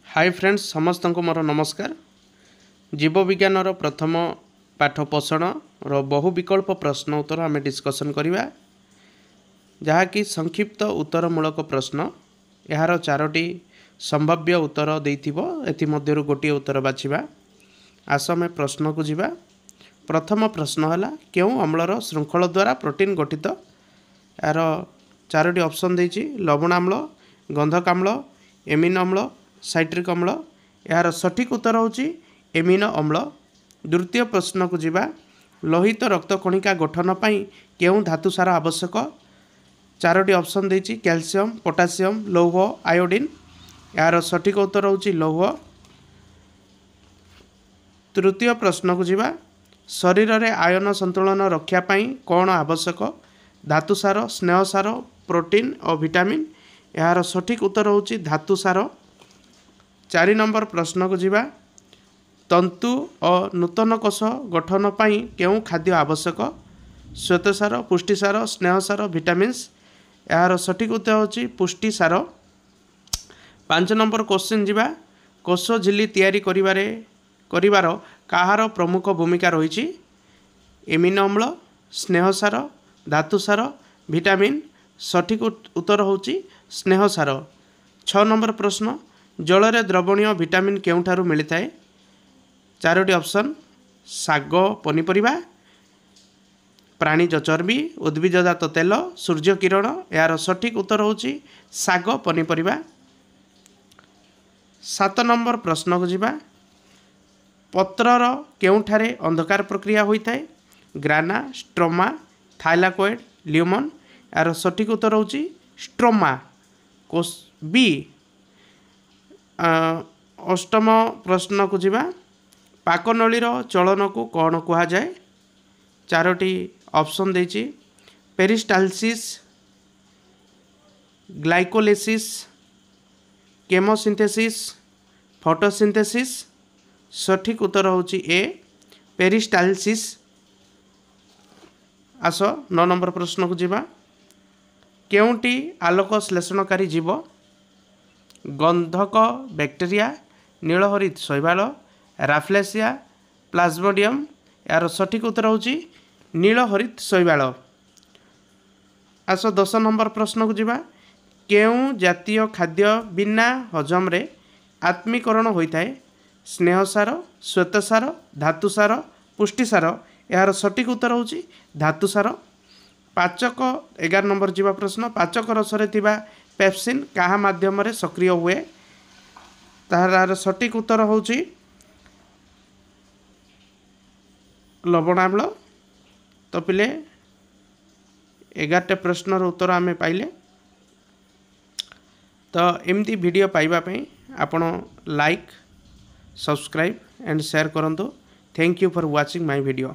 High friends, ସମସ୍ତଙ୍କୁ ମୋର ନମସ୍କାର। ଜୀବବିଜ୍ଞାନର ପ୍ରଥମ ପାଠ ପୋଷଣର ବହୁ ବିକଳ୍ପ ପ୍ରଶ୍ନ ଉତ୍ତର ଆମେ ଡିସ୍କସନ୍ କରିବା, ଯାହାକି ସଂକ୍ଷିପ୍ତ ଉତ୍ତରମୂଳକ ପ୍ରଶ୍ନ। ଏହାର ଚାରୋଟି ସମ୍ଭାବ୍ୟ ଉତ୍ତର ଦେଇଥିବ, ଏଥିମଧ୍ୟରୁ ଗୋଟିଏ ଉତ୍ତର ବାଛିବା। ଆସ ଆମେ ପ୍ରଶ୍ନକୁ ଯିବା। ପ୍ରଥମ ପ୍ରଶ୍ନ ହେଲା, କେଉଁ ଅମ୍ଳର ଶୃଙ୍ଖଳ ଦ୍ୱାରା ପ୍ରୋଟିନ୍ ଗଠିତ? ଏହାର ଚାରୋଟି ଅପସନ୍ ଦେଇଛି: ଲବଣାମ୍ଳ, ଗନ୍ଧକାମ୍ଳ, ଏମିନୋ ଅମ୍ଳ, ସାଇଟ୍ରିକ୍ ଅମ୍ଳ। ଏହାର ସଠିକ୍ ଉତ୍ତର ହେଉଛି ଏମିନୋ ଅମ୍ଳ। ଦ୍ୱିତୀୟ ପ୍ରଶ୍ନକୁ ଯିବା। ଲୋହିତ ରକ୍ତ କଣିକା ଗଠନ ପାଇଁ କେଉଁ ଧାତୁ ସାର ଆବଶ୍ୟକ? ଚାରୋଟି ଅପସନ୍ ଦେଇଛି: କ୍ୟାଲସିୟମ୍, ପୋଟାସିୟମ୍, ଲୌହ, ଆୟୋଡ଼ିନ୍। ଏହାର ସଠିକ୍ ଉତ୍ତର ହେଉଛି ଲୌହ। ତୃତୀୟ ପ୍ରଶ୍ନକୁ ଯିବା। ଶରୀରରେ ଆୟନ ସନ୍ତୁଳନ ରକ୍ଷା ପାଇଁ କ'ଣ ଆବଶ୍ୟକ? ଧାତୁସାର, ସ୍ନେହସାର, ପ୍ରୋଟିନ୍ ଓ ଭିଟାମିନ୍। ଏହାର ସଠିକ୍ ଉତ୍ତର ହେଉଛି ଧାତୁସାର। 4 ନମ୍ବର ପ୍ରଶ୍ନକୁ ଯିବା। ତନ୍ତୁ ଓ ନୂତନ କୋଷ ଗଠନ ପାଇଁ କେଉଁ ଖାଦ୍ୟ ଆବଶ୍ୟକ? ଶ୍ୱେତସାର, ପୁଷ୍ଟିସାର, ସ୍ନେହସାର, ଭିଟାମିନ୍ସ। ଏହାର ସଠିକ୍ ଉତ୍ତର ହେଉଛି ପୁଷ୍ଟିସାର। 5 ନମ୍ବର କୋଶ୍ଚିନ୍ ଯିବା। କୋଷ ଝିଲ୍ଲି ତିଆରି କରିବାର କାହାର ପ୍ରମୁଖ ଭୂମିକା ରହିଛି? ଏମିନୋ ଅମ୍ଳ, ସ୍ନେହସାର, ଧାତୁସାର, ଭିଟାମିନ୍। ସଠିକ୍ ଉତ୍ତର ହେଉଛି ସ୍ନେହସାର। 6 ନମ୍ବର ପ୍ରଶ୍ନ, ଜଳରେ ଦ୍ରବଣୀୟ ଭିଟାମିନ୍ କେଉଁଠାରୁ ମିଳିଥାଏ? ଚାରୋଟି ଅପସନ୍: ଶାଗ, ପନିପରିବା, ପ୍ରାଣୀଜ ଚର୍ବି, ଉଦ୍ଭିଦଜାତ ତେଲ, ସୂର୍ଯ୍ୟ କିରଣ। ଏହାର ସଠିକ୍ ଉତ୍ତର ହେଉଛି ଶାଗ, ପନିପରିବା। 7 ନମ୍ବର ପ୍ରଶ୍ନକୁ ଯିବା। ପତ୍ରର କେଉଁଠାରେ ଅନ୍ଧକାର ପ୍ରକ୍ରିୟା ହୋଇଥାଏ? ଗ୍ରାନା, ଷ୍ଟ୍ରୋମା, ଥାଇଲାକୋଏଡ୍, ଲ୍ୟୁମନ୍। ଏହାର ସଠିକ୍ ଉତ୍ତର ହେଉଛି ଷ୍ଟ୍ରୋମା, ବି। ଅଷ୍ଟମ ପ୍ରଶ୍ନକୁ ଯିବା। ପାକନଳୀର ଚଳନକୁ କ'ଣ କୁହାଯାଏ? ଚାରୋଟି ଅପସନ୍ ଦେଇଛି: ପେରିଷ୍ଟାଲସିସ୍, ଗ୍ଲାଇକୋଲିସିସ୍, କେମୋସିନ୍ଥେସିସ୍, ଫଟୋସିନ୍ଥେସିସ୍। ସଠିକ୍ ଉତ୍ତର ହେଉଛି ଏ, ପେରିଷ୍ଟାଲସିସ୍। ଆସ 9 ନମ୍ବର ପ୍ରଶ୍ନକୁ ଯିବା। କେଉଁଟି ଆଲୋକ ଶ୍ଳେଷଣକାରୀ ଜୀବ? ଗନ୍ଧକ ବ୍ୟାକ୍ଟେରିଆ, ନୀଳହରିତ ଶୈବାଳ, ରାଫ୍ଲେସିଆ, ପ୍ଲାଜମୋଡିୟମ୍। ଏହାର ସଠିକ୍ ଉତ୍ତର ହେଉଛି ନୀଳହରିତ ଶୈବାଳ। ଆସ 10 ନମ୍ବର ପ୍ରଶ୍ନକୁ ଯିବା। କେଉଁ ଜାତୀୟ ଖାଦ୍ୟ ବିନା ହଜମରେ ଆତ୍ମୀକରଣ ହୋଇଥାଏ? ସ୍ନେହସାର, ଶ୍ୱେତସାର, ଧାତୁସାର, ପୁଷ୍ଟିସାର। ଏହାର ସଠିକ୍ ଉତ୍ତର ହେଉଛି ଧାତୁସାର। ପାଚକ, 11 ନମ୍ବର ଯିବା ପ୍ରଶ୍ନ। ପାଚକ ରସରେ ଥିବା ପେପସିନ୍ କାହା ମାଧ୍ୟମରେ ସକ୍ରିୟ ହୁଏ? ତାହାର ସଠିକ୍ ଉତ୍ତର ହେଉଛି ଲବଣାମ୍ଳ। ତ ପିଲେ, 11ଟା ପ୍ରଶ୍ନର ଉତ୍ତର ଆମେ ପାଇଲେ। ତ ଏମିତି ଭିଡ଼ିଓ ପାଇବା ପାଇଁ ଆପଣ ଲାଇକ୍, ସବସ୍କ୍ରାଇବ୍ ଆଣ୍ଡ ସେୟାର କରନ୍ତୁ। Thank you for watching my video.